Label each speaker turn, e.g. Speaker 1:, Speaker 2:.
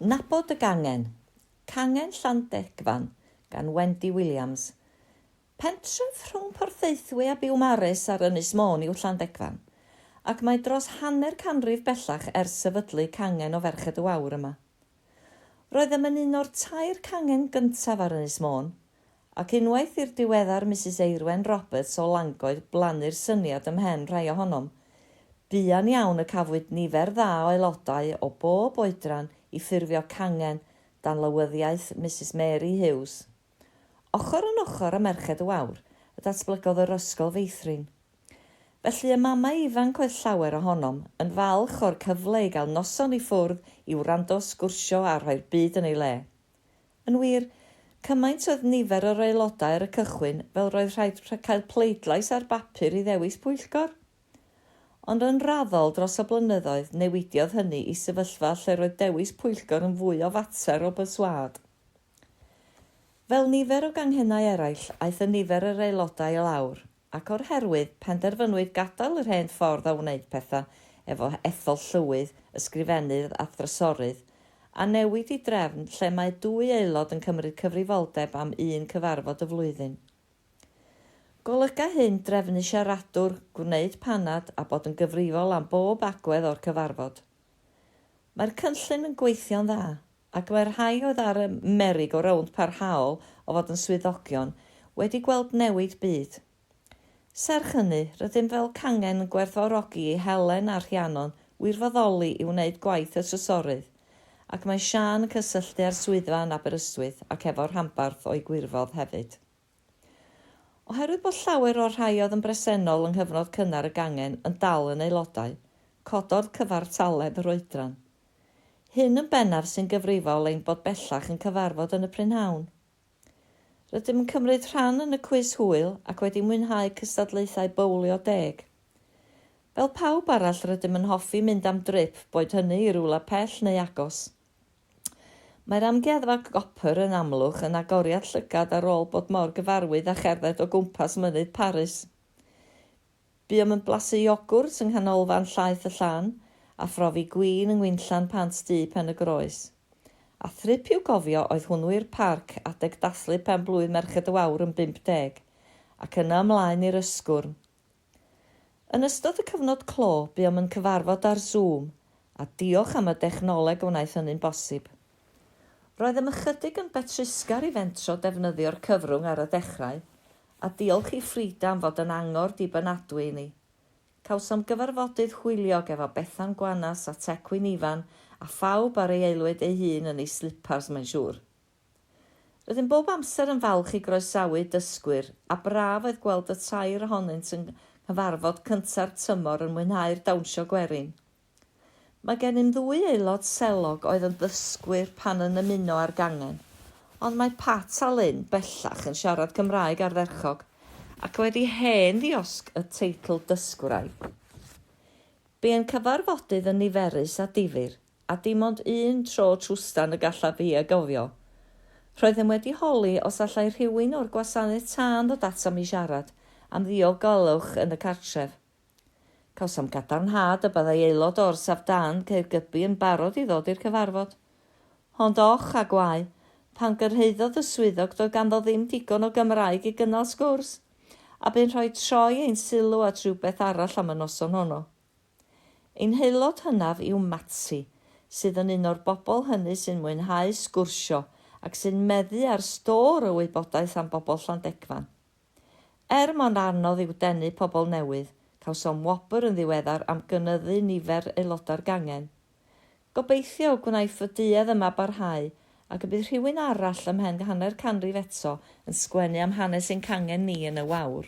Speaker 1: Nabod y Gangen, Cangen Llandegfan gan Wendy Williams. Pentref rhwng Porthaethwy a Biwmares ar Ynys Môn yw Llandegfan, ac mae dros hanner canrif bellach ers sefydlu cangen o Ferched y Wawr yma. Roeddem yn un o'r tair cangen gyntaf ar Ynys Môn, ac unwaith i'r diweddar Misus Eirwen Roberts o Langoed blannu'r syniad ym mhen rhai ohonom, buan iawn y cafwyd nifer dda o aelodau o bob oedran i ffurfio cangen dan lywyddiaeth Misus Mary Hughes. Ochr yn ochr â Merched y Wawr y datblygodd yr ysgol feithrin. Felly y mamau ifanc oedd llawer ohonom, yn falch o'r cyfle i gael noson i ffwrdd i wrando, sgwrsio a rhoi'r byd yn ei le. Yn wir, cymaint oedd nifer yr aelodau ar y cychwyn fel roedd rhaid cael pleidlais ar bapur i ddewis pwyllgor. Ond yn raddol dros y blynyddoedd newidiodd hynny i sefyllfa lle roedd dewis pwyllgor yn fwy o fater o berswâd. Fel nifer o ganghennau eraill, aeth y nifer yr aelodau i lawr, ac o'r herwydd, penderfynwyd gadael yr hen ffordd o wneud pethau efo ethol llywydd, ysgrifennydd a thrysorydd, a newid i drefn lle mae dwy aelod yn cymryd cyfrifoldeb am un cyfarfod y flwyddyn. Golyga hyn drefnu siaradwr, gwneud panad a bod yn gyfrifol am bob agwedd o'r cyfarfod. Mae'r cynllun yn gweithio'n dda, ac mae'r rhai oedd ar y merry-go-rownd parhaol o fod yn swyddogion wedi gweld newid byd. Serch hynny, rydym fel cangen yn gwerthfawrogi i Helen a Rhiannon wirfoddoli i wneud gwaith y trysorydd, ac mae Siân yn cysylltu â'r swyddfa yn Aberystwyth ac efo'r rhanbarth o'i gwirfodd hefyd. Oherwydd bod llawer o'r rhai oedd yn bresennol yng nghyfnod cynnar y gangen yn dal yn aelodau, cododd cyfartaledd yr oedran. Hyn yn bennaf sy'n gyfrifol ein bod bellach yn cyfarfod yn y prynhawn. Rydym yn cymryd rhan yn y cwis hwyl ac wedi mwynhau cystadlaethau bowlio deg. Fel pawb arall rydym yn hoffi mynd am drip boed hynny i rywle pell neu agos. Mae'r Amgueddfa Gopr yn Amlwch yn agoriad llygad ar ôl bod mor gyfarwydd â cherdded o gwmpas mynydd Paris. Buom yn blasu iogwrt yng Nghanolfan Llaeth y Llan a phrofi gwin yng Ngwinllan Pant Du Pen y Groes. A thrip i'w gofio oedd hwnnw i'r parc adeg dathlu pen-blwydd Merched y Wawr yn 50, ac yna ymlaen i'r Ysgwrn. Yn ystod y cyfnod clo buom yn cyfarfod ar Zoom, a diolch am y dechnoleg wnaeth hynny'n bosib. Roeddem ychydig yn betrusgar i fentro defnyddio'r cyfrwng ar y dechrau, A diolch i Frida am fod yn angor dibynadwy i ni. Cawsom gyfarfodydd hwyliog efo Bethan Gwanas a Tecwyn Ifan a phawb ar ei aelwyd ei hun yn ei slipars mae'n siŵr. Rydym bob amser yn falch i groesawu dysgwyr a braf oedd gweld y tair ohonynt yng nghyfarfod cynta'r tymor yn mwynhau'r dawnsio gwerin. Mae gennym ddwy aelod selog oedd yn ddysgwyr pan yn ymuno â'r gangen, ond mae Pat a Lynne bellach yn siarad Cymraeg ardderchog ac wedi hen ddiosg y teitl dysgwraig. Bu ein cyfarfodydd yn niferus a difyr, a dim ond un tro trwstan y gallaf fi ei gofio. Roeddem wedi holi os allai rhywun o'r gwasanaeth tân ddod atom i siarad am ddiogelwch yn y cartref. Cawsom gadarnhad y byddai aelod o orsaf dân Caergybi yn barod i ddod i'r cyfarfod. Ond och a gwae, pan gyrhaeddodd y swyddog doedd ganddo ddim digon o Gymraeg i gynnal sgwrs, a bu'n rhaid troi ein sylw at rywbeth arall am y noson honno. Ein haelod hynaf yw Matsi, sydd yn un o'r bobl hynny sy'n mwynhau sgwrsio ac sy'n meddu ar stôr o wybodaeth am bobl Llandegfan. Er mor anodd yw denu pobl newydd, cawsom wobr yn ddiweddar am gynyddu nifer aelodau'r gangen. Gobeithio y gwnaiff y duedd yma barhau ac y bydd rhywun arall ymhen hanner canrif eto yn sgwennu am hanes ein cangen ni yn y wawr.